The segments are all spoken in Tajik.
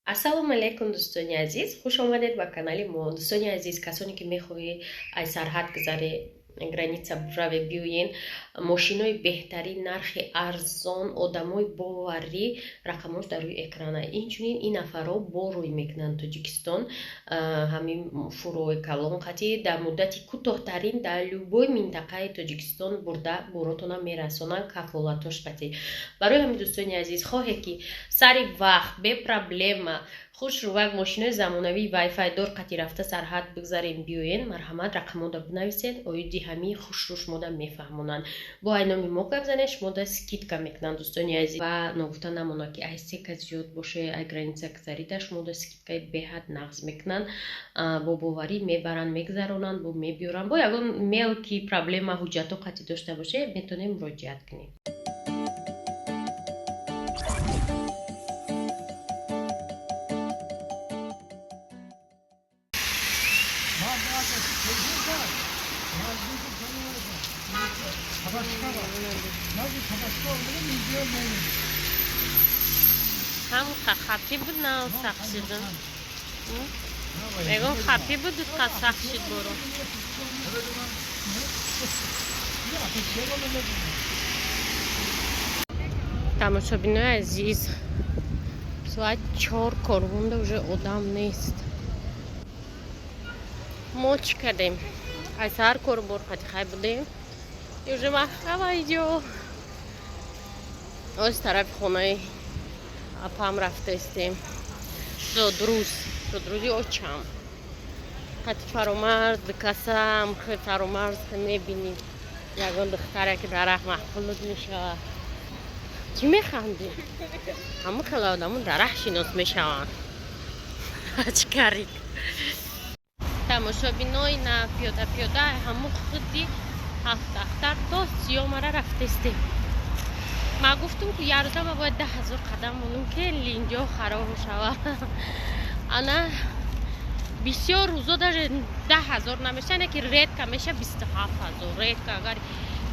Ассалому алайкум, дӯстони азиз, хуш омадед ба канали мо. Дӯстони азиз, касоне ки мехоҳед аз сарҳад гузаре, граница раве, биёен, мошинои беҳтарин, нархи арзон, одамои боварӣ, рақамош дар рӯи экрана. Инчунин ин нафарҳо бо рӯй мекунанд Тоҷикистон, ҳамин фурои калон қатӣ дар муддати кӯтоҳтарин дар любой минтақаи Тоҷикистон бурда боротона мерасонанд, кафолатош қатӣ. Барои ҳамин, дӯстони азиз, хоҳе ки сари вақт, бепроблема, хушрувак, мошинои замонавии вайфайдор қати рафта сарҳад бигзарем, биёен, марҳамат, рақамода бинависед, оиди ҳамин хушрӯ шумода мефаҳмонанд. Бо ай номи мо гап занед, шумода скидка мекунанд, дӯстони азиз. Ва ногуфта намонад, ки ай се кас зиёд боше, ай граница гузарида, шумода скидкаи беҳад нағз мекунанд, бо боварӣ мебаранд, мегузаронанд, бо мебиёранд. Бо ягон мелкий проблема ҳуҷҷатҳо қатӣ дошта боше, метавонем муроҷиат кунем. Ҳам хапи буд, на сахт шидум. Мегӯм, хапи буд, қа сахт шид бору. Тамошобинои азиз, соат 4, корвонда уже одам нест. Мо чӣ кардем? Ай саҳар корубор қати хай будем, уже махава иҷо оз тарафи хонаи апам рафтаистем. Зодрӯз, зодрӯзи очам. Қати Фаромарз касам, Фаромарз мебинӣ, ягон духтаре ки дарахт маъқулут мешавад. Чӣ механдӣ? Ҳама хеле одамо дарахт шинос мешаванд. Чӣ карик? Тамошобинои, на пиёда пиёда ҳамун худи Ҳафтахтар то Сиёмара рафтестем. Ман гуфтум, ки як рӯза ма бояд 10 000 қадам монум, ки линҷо хароб шава. Ана бисёр рӯзо даже 10 000 намеша, не ки редко меша 27 000, редко, агар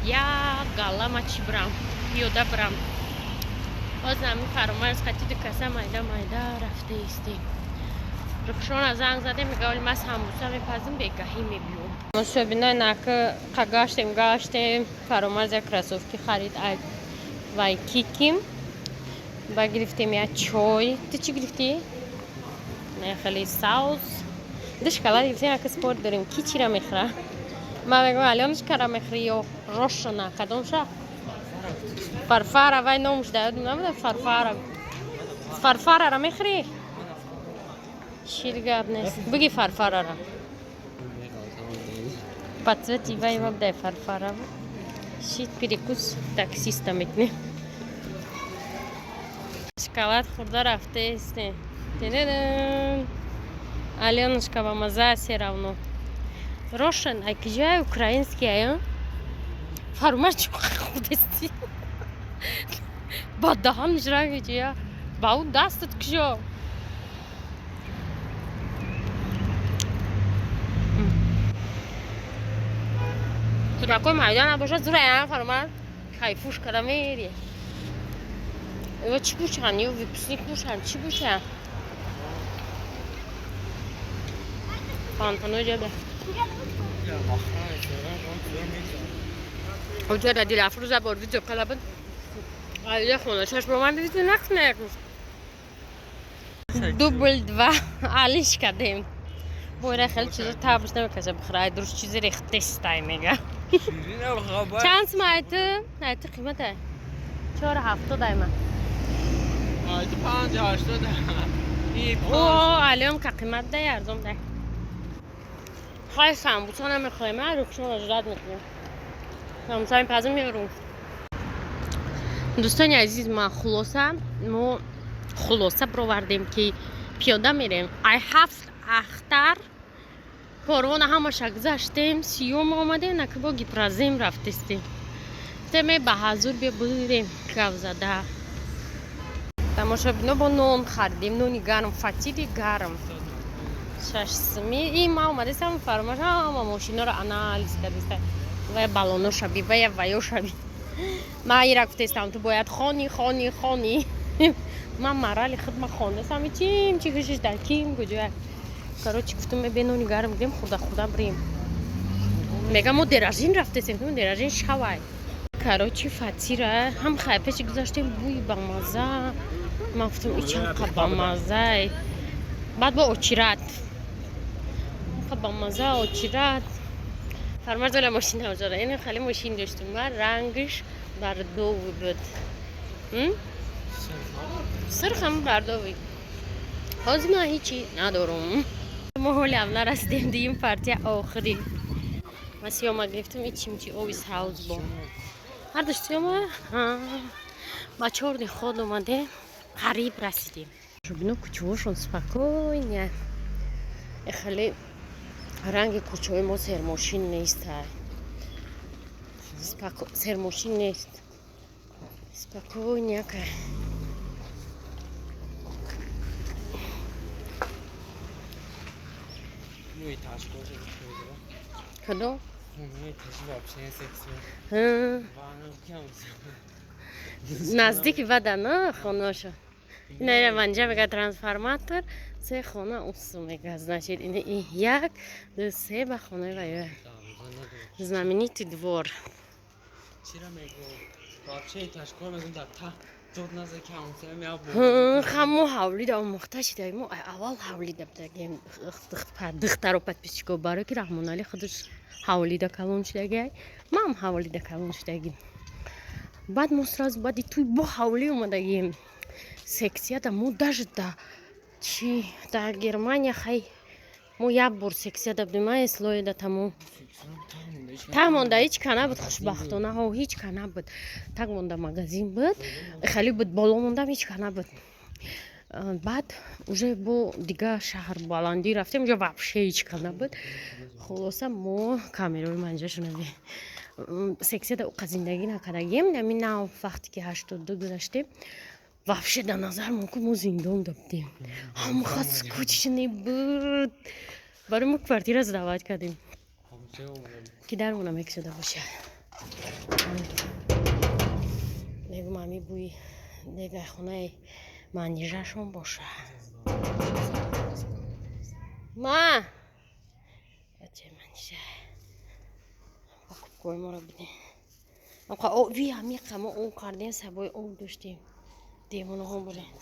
як галла ма чӣ бирам, пиёда бирам. Боз ҳамин Фаромарз қатиду каса майда майда рафтаистем. Рухшона занг задем, мега, оли ма самбуса мепазим, бегаҳӣ мебиём. Мошобинои, нака қа гаштем, гаштем, Фаромарз як кроссовки харид вай киким ба, гирифтем як чой. Ту чӣ гирифтӣ? Не, хеле саус ду шоколад гирифтем. Яка спор дорем, ки чира мехӯра. Ман мегӯям, Алёнушкара мехӯри ё Рошона, кадомша? Фарфара, вай номуш да ёдам набуда. Фарфара, фарфарара мехӯрӣ? Шир гап нест, биги фарфарара по цвети вай вабдай фарфара шит. Перекус таксиста мекунем. Шоколад хӯрда рафтаистем. Алёнушка ба маза все равно. Рошен ай киҷай, украинский ая? Фармаш, чӣ хӯрдасти? Ба даҳанш ранги чия, ба ӯ дастат кушо. Зуракои майда набошад, зураям Фармар кайфуш када мери. Ё чӣ бошанд, ё выпускник бошанд, чӣ бошанд? Фонтанои ҷода оҷода Дилафрӯза бор видео када буд. Алия хоначаш бо ман видео накуна, як рӯз дубль два алиш кардем. Бойра хеле чизо табш намекаша бихӯра, ай дуруст чизи рехтестай мега. Чанд сум айту? Айту қимата 4,70 айма. Айту 5,80. О, алиём ка қимат дай, арзон дай. Хай, самбуса намехоҳем, а рухшонро жрать мекунем, самбуса мепазим, меорум. Дӯстони азиз, ма хулоса, мо хулоса бировардем, ки пиёда мерем. Ай Ҳафт Ахтар корвона ҳамаша гузаштем, сиём омадем, наки бо Гипрозем рафтестем. Теме ба ҳазур бия будем гав зада. Тамошобино, бо нон харидем, нони гарм, фатири гарм 6 суми. И ма омадесам, Фаромаш ҳама мошиноро анализ кардеста, вая балоно шаби, вая ваё шаби. Ма ира гуфтестам, ту бояд хони, хони, хони. Ман морали худма хондасам, чим чи хушиш дар ким куҷоя. Короче, гуфтум, бенони гарм гирем, хурда хурда бирем. Мегам, мо Деражин рафтесем, Деражин шавай. Короче, фатира ҳам хай пеши гузаштем, бӯи бамаза. Ман гуфтам, и чанд бамазай. Баъд бо очират. Бамаза очират. Фармарзола мошина ожора. Ин хеле мошин доштум, ма рангш бордовый буд. Сирхам бордовый. Ҳозир ман ҳичи надорум. Мо ҳолиам нарасидем дуюм партия охири. Ма сиёма гирифтам, и чимчи оби савз бо. Ҳардуш сиёма? Ба чорни ход омадем, қариб расидем. Бино, кӯчаҳошон спокойно. Хеле ранги кӯчаҳои мо сермошин нест. Сермошин нест. Спокойно. Кадом? Наздики вадана хонаша. Ина манҷа мега трансформатор, се хона усу мега. Значит, ина як, ду, се ба хонаи вая. Знаменитый двор. Ҳамо ҳавлида омӯхта шидаем. Мо аввал ҳавлида будагем. Духтаро, подписчико, барои ки Раҳмоналӣ худаш ҳавлида калон шудагиай. Ман ҳавлида калон шудагим. Баъд мо сразу баъди туй бо ҳавлӣ омадагим. Сексияда мо даже да чи дар Германия хай мо як бор сексияда будем, ай слоеда тамом. Так монда ҳеч ка набуд, хушбахтона, ҳо, ҳеч ка набуд. Так монда магазин буд, хеле буд, боло мондам, ҳеч ка набуд. Баъд уже бо дига шаҳр баландӣ рафтем, уже вообще ҳеч ка набуд. Хулоса, мо камераи манҷашонаби сексияда уқа зиндагӣ накардагем. Ами нав вақте ки 82 гузаштем, вообще дар назар мо ку мо зиндон будем. Ҳамаха скучный буд. Барои мо квартира сдавать кардем, ки дармона мекушода бошад. Мегум, ами бӯи дегай хонаи манижашон боша. Ма бачаи манижа покупкои моро бидем. Ви ҳамиқа мо об кардем, сабои об доштем. Девонаҳо бурем.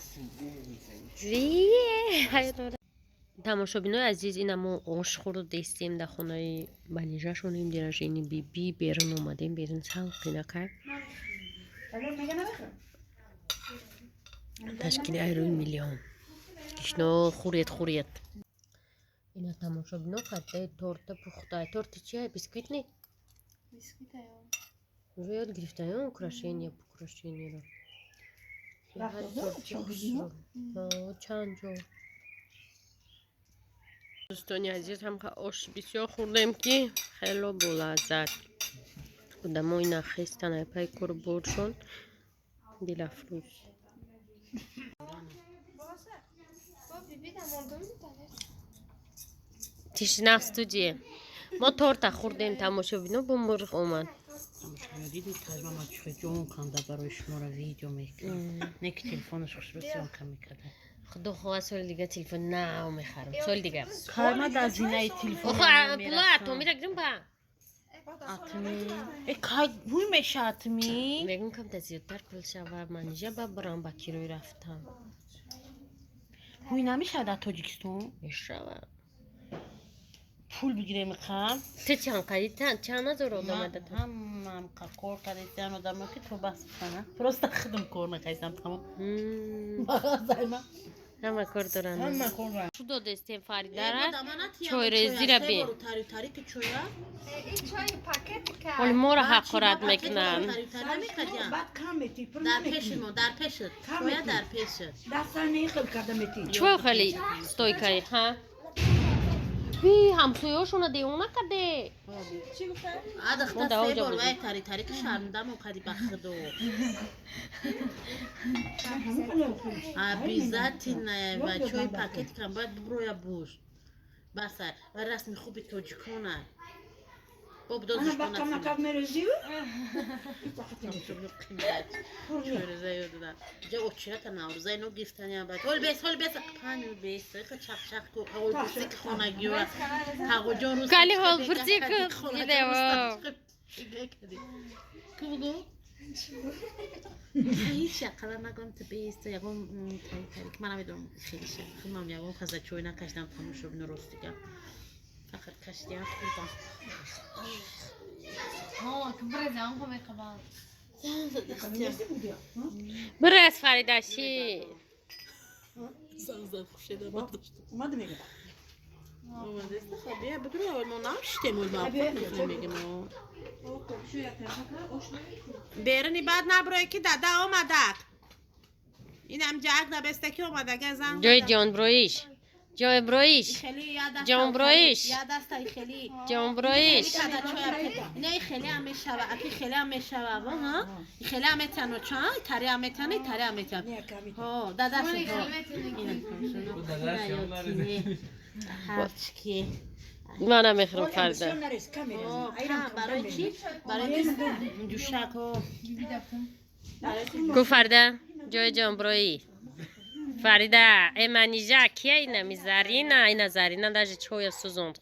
Тамошобинои азиз, ина мо ош хӯрдестем дар хонаи банижашонем, деражини биби. Берун омадем, берун салқина кард. Ташкили айрӯи миллион. Кишно хӯред, хӯред. Ина тамошобино хатаи торта пухта. Торти чия? Бисквитный? Уже ёд гирифтаем украшение, украшениеро. Чанд ҷо. Дӯстони азиз, ҳамха ош бисёр хӯрдем, ки хело болаззат. Одамои нахестан айпай корборшон дилафрӯз. Тишина в студии. Мо торта хӯрдем, тамошобино, бо мурғ омад. Диди таҷма ма чӣ ҷон канда барои шуморо видео мекунам. Не ки телефонаш хушрӯ съёмка мекарда. Худо хоҳад, соли дига телефон нав мехарам. Соли дига. Карма дар зинаи телефон. Охо, пула атомира гирим ба. Атми. Э кай ҳуй меша атми? Мегум, камта зиёдтар пул шава, манижа ба барам ба кирои рафтам. Ҳуй намешавад дар Тоҷикистон? Мешава. Пул бигирем хам. Ту чанд қади чанд ҳазор одам ада? Ҳамам кор кардем одамо ки то бас кана. Просто худам кор накардам тамом. Мағазайма. Ҳама кор доранд. Ҳама кор доранд. Шу додестем Фаридара. Чойрезира бин. Оли моро ҳақорат мекунанд. Чой хеле стойкаи, ҳа? Ви ҳамсояҳошона девона карде. Обязательно ва чой пакет кам бояд буброя буш. Баса ва расми хуби тоҷикона. Бо Ана баққа мақаб мерезию? Очирата наврӯза ино гирифтани баъд ҳол бес, ҳол бес, 5 бес чақ-чақ ку, ҳолпурсӣ ки хонагива ҳағоҷон рӯз. Кали ҳолпурсӣ ку, дидем. Ку бугу, ҳеҷ ақала нагӯям, ту беста ягон тарик ман намедонам, хеле худмам ягон каза чой накашидам, тамошобино, рости гап, фақат кашидиам, хӯрдам. Ҳо, Бирас, Фаридаши. Занг хушеда бардошт. Омада мега. Омадеста, хабия бидур, аввал мо намшитем, ол мегем. Берини баъд наброе ки дада омадак. Инам ҷак набеста ки омадага занг. Ҷои ҷонброиш. Ҷойброиш. Ҷонброиш. Я даста хеле. Ҷонброиш. Не, хеле ҳам мешава, аки хеле ҳам мешава, ҳа? Хеле ҳам метано ча, тари ҳам метани, тари ҳам метан. Ҳо, дадаш. Ҳарчи Ман намехӯрам, Фарида. Барои чӣ? Барои душак. Ку, Фарида, ҷои ҷонброӣ. Фарида, э, Манижа, кия ина ми Зарина, ина Зарина даже чоя сӯзонд.